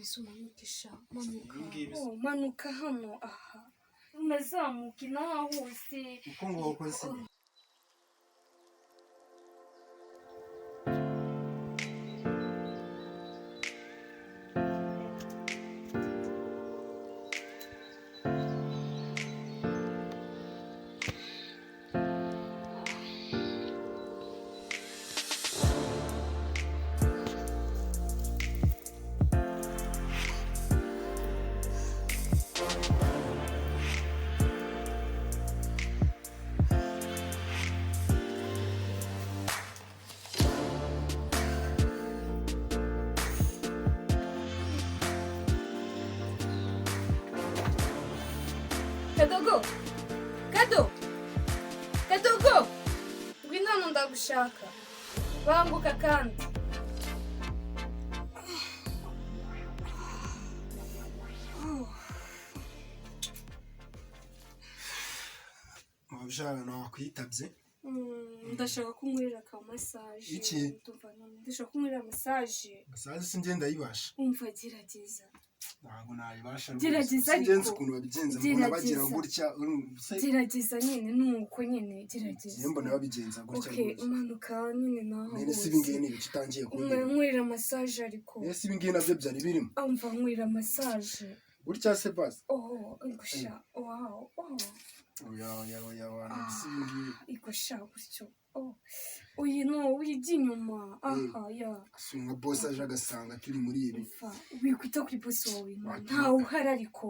Komeza umanuke sha, manuka. Ibi ngibi se? Oh, manuka hano aha, unazamuka inaha hose. Uko nguko se? Kadogo, Kado, Kadogo, ngwino hano ndagushaka, banguka kandi. Wabishaka nakwitabye. Ndashaka ko unkorera ka massage. Iki? Ndumva none ndashaka ko unkorera massage. Massage si njye ndayibasha. Umva, gerageza. Ntabwo nayibasha rwose. Gerageza Singenzi ariko. ukuntu babigenza, mbona bagira Gerageza. gutya, urumva se? Gerageza nyine, nuko nyine gerageza. Njye mbona babigenza gutya Okay, rwose. umanuka nyine naho None se ibi ngibi ni ibiki utangiye kumbwira? Nkorera massage ariko. None se ibi ngibi nabyo byari birimo? Umva, nkorera massage. Gutya se basi? Oh, igusha, wow, oh. Oya, oya, oya, wana, si ibi ngibi. Igusha gutyo, oh, uyu no wijya inyuma aha ya. Si nka boss aje agasanga turi muri ibi? Umva, wikwita kuri boss wawe no. Watuma- Ntawe uhari ariko.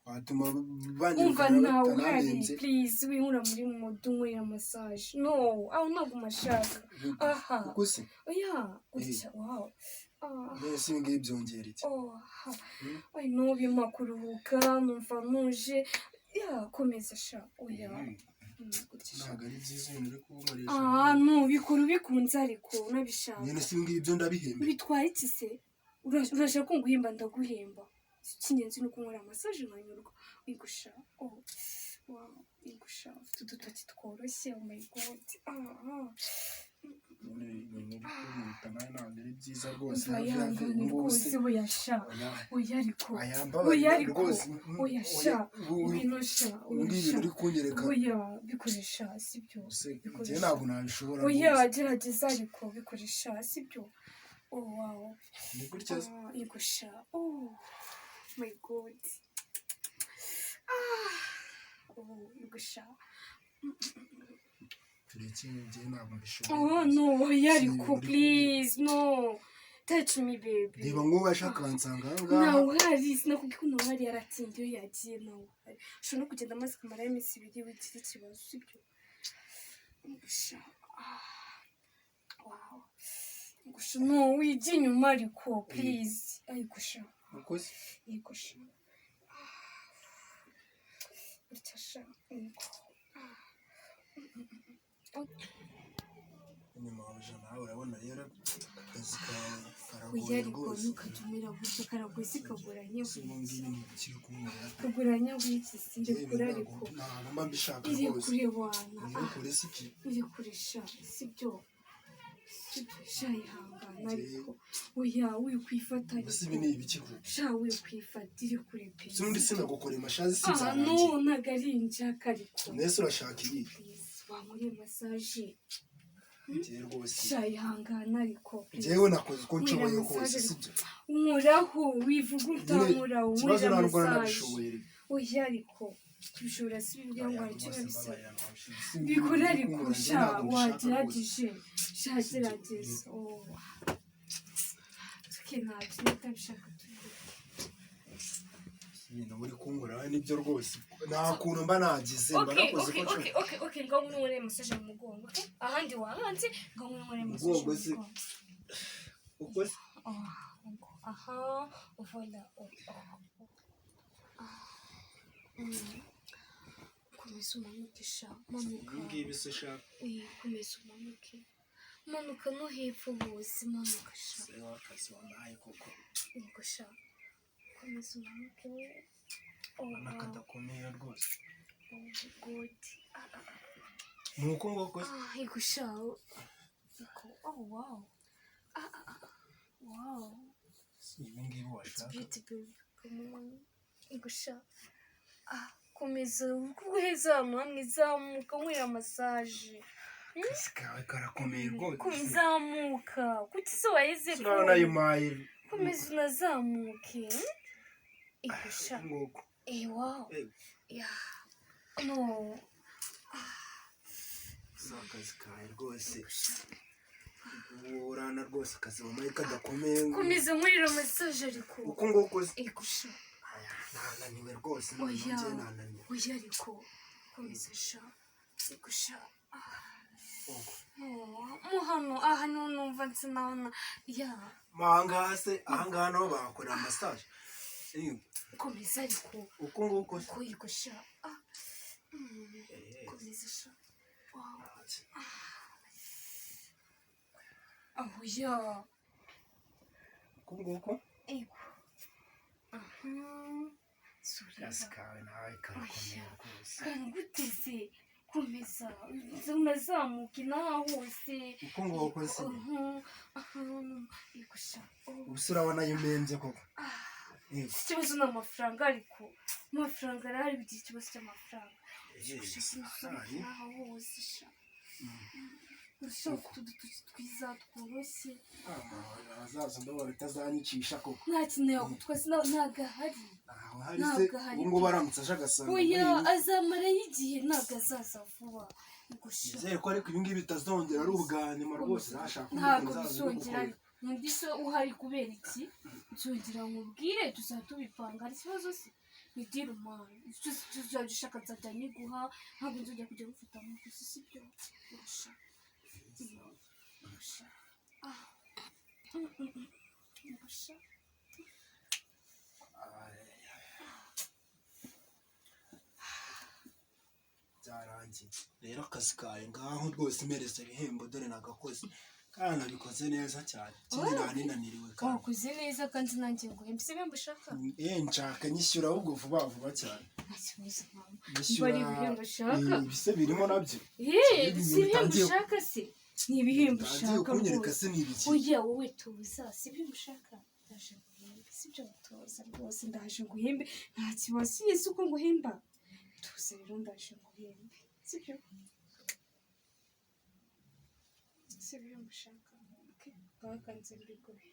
Watuma Umva, banyirukana ntawe uhari. batanahembye. Please, winkura muri mood, unkorera massage. No, aho ntabwo mashaka aha. Kuko se? Oya, gutya, wow, ah. None se ibi ngibi byongera iki? Oh, ha. Ay, no, bimpa kuruhuka, numva ntuje. Ya, komeza sha, oya. Gutya sha. Ntabwo ari byiza ibintu uri kunkoresha. Ah, no, bikora ubikunze ariko unabishaka. None se ibi ngibi byo ndabihembe? Bitwaye iki se? Urashaka ko nguhemba? Ndaguhemba. Icy'ingenzi ni uko unkorera massage nkanyurwa. Igusha, oh wow, igusha, ufite udutoki tworoshye, oh my God, ah, ah. None ibintu uri kunkubita nawe ntabwo ari byiza rwose. Umva, Hafi hafi yihangane ubu ngubu rwose se. Oya sha. Oya. Oya ariko. Aya, Oya mbabarira ariko. rwose. Oya sha. Ubu Ngwino sha, ubu oya ngibi sha. ibintu uri kunyereka. Oya, bikoresha, sibyo? Se njye Bikoresha. ntabwo nabishobora Oya, rwose. gerageza ariko, bikoresha, sibyo? Oh wow. Ni gutya se? Ah, yego sha, oh my God, ah, oh, yego sha. Tureke, njye ntabwo mbishoboye Oh rwose. no, oya Si ariko. ibintu uri Please, no, touch me baby. Reba nk'ubu ashaka kansanga aha ngaha. Ntawe uhari, sinakubwiye ko ntawe uhari? Yaratinda iyo yagiye, ntawe uhari. Ushobora no kugenda amaze kumarayo iminsi 2, wigira ikibazo, sibyo? Gusha, ah, wow, gusha, no, wijya inyuma ariko, please, ariko sha. Uko se? Yego sha, gutya sha, yego. Inyuma waje nawe, urabona rero akazi kawe Oya karagoye ariko. rwose. Ntukajya umera gutyo, karagoye si kagoranye. Si ubu ngibi ni ibiki uri kunkorera? Kagoranye w'iki si? Njye ibi Irekure ntabwo ariko. ntabwo mba mbishaka rwose. Irekure wana, ah. Irekure si iki? Irekure sha, sibyo? Sibyo sha, ihangana ariko. Oya, wikwifata. Mbese Ariko ibi ni ibiki ko? Sha, wikwifata, irekure pe. Si undi sinagukoreye massage si Ah no. byarangiye? Ntabwo ari injaka ariko. Mbese urashaka iyi? Please, wankoreye massage. Njye rwose. Sha, ihangana ariko, please. Njyewe nakoze uko nshoboye Nkorera kose. massage. Sibyo? Nkoraho, wivuga utankoraho. Ikibazo Nkorera ntabwo massage. nabishoboye. Oya ariko, tubishobora si bibiliya ngo Oya, hari icyo rwose babisaba. mbabarira, ntabwo si ibi Bikora uri ariko kunkorera, njye sha. ntabwo mbishaka rwose. Wagerageje sha, gerageza. Oh, tuke, ntacyo utabishaka tubireke. Ibintu uri kunkorera nibyo rwose, nta kuntu mba nagize, mba Okay. nakoze Okay. uko Okay. nshoboye. Okay, ngaho nkorere massage mu mugongo, okay? Ahandi wahanze, ngaho nkorere massage Umugongo mu se? mugongo. Uko se? Oh, ngo aha, voilà, oh, oh. Ah. Komeza umanuke sha, manuka. Ibi ngibi se shaka? Komeza umanuke, manuka no hepfo hose, manuka sha. Se w'akazi wampaye koko. Yego sha, komeza umanuke we. Oh Ubona ko wow. adakomeye rwose. Oh my God, ah, ah. Ni uko nguko se? Ah, yego sha, yego, oh wow, ah, ah, ah. Wow. Si Ibi ngibi It's washaka. beauty baby, come on. Gusha, ah, komeza guheza ahantu hamwe, zamuka nywera massage. Akazi kawe karakomeye rwose. Kuzamuka kuki se waheze? Urabona ayo mayi. Komeza unazamuke. Igusha. Nguko. Eh, wow. Eh. Yeah, no. Si akazi kawe rwose, urana rwose akazi wampaye kadakomeye. Komeza nywera massage ariko. Uko nguko se? Igusha. Nananiwe rwose noneho. Oya. Njye nananiwe. Oya, ariko komeza sha, igusha. Uko. Mo hano, aha niho numva nsinabona ya. Ahangaha se, ahangaha naho bahakorera massage? Komeza ariko. Uko nguko se? Uko, igusha, ah. Komeza sha, wow. Aho ya. Uko nguko. Ego, aha. Akazi Sureba. kawe nawe karakomeye rwose. Guteze, komeza unazamuke n'aha hose. Uko nguko se? Aha, igusha. Ubu se urabona ayo umembye koko? Si ikibazo ni amafaranga, ariko amafaranga arahari, bigira ikibazo cy'amafaranga. Ahari. N'aha hose sha, urushaho ufite udutoki twiza tworoshye. Ahazaza ndabona bitazanyicisha koko. Nta kintu yagutwaza, ntabwo ahari. Ntaho hari se? Ntabwo ahari. Ubu ngubu aramutse aje agasanga Oya. muri ibi- Azamarayo igihe, ntabwo azaza vuba gusha. Nizere ko ariko ibi ngibi bitazongera, ari ubwa nyuma rwose, ntashaka undi Ntabwo muntu uzaza bizongera. ubigukorera. Undi se uhari kubera iki? Nzongera nkubwire, tuzajya tubipanga. Hari ikibazo se? Ni deal man, cyose uzajya ushaka nzajya nyiguha, ntabwo nzongera kujya gufata mu gusa, sibyo? Urusha, urusha, ah. Urusha. Byarangiye rero akazi kawe, ngaho rwose mpereza ibihembo, dore nagakoze kandi nabikoze neza cyane, ikindi Oh. nta ninaniriwe kandi. Wakoze neza kandi nanjye nguhembe. Si ibihembo ushaka? Eh, nshaka nyishyura ahubwo vuba vuba cyane. Nta kibazo mama. Nyishyura. Niba ari ibihembo ushaka. Eh, ibise birimo nabyo. Yeee. Ibintu Si ibihembo bitangiye- ushaka se? Ni ibihembo bitangiye ushaka kunyereka rwose. Se ni ibiki? Oya, wowe tuza, si ibihembo ushaka? Ndaje nguhembe, sibyo? Tuza rwose, ndaje nguhembe, nta kibazo. Sinzi uko nguhemba, tuza rero, ndaje nguhembe, sibyo? Si ibihembo ushaka? Okay, ngaho kanze mbiguhe.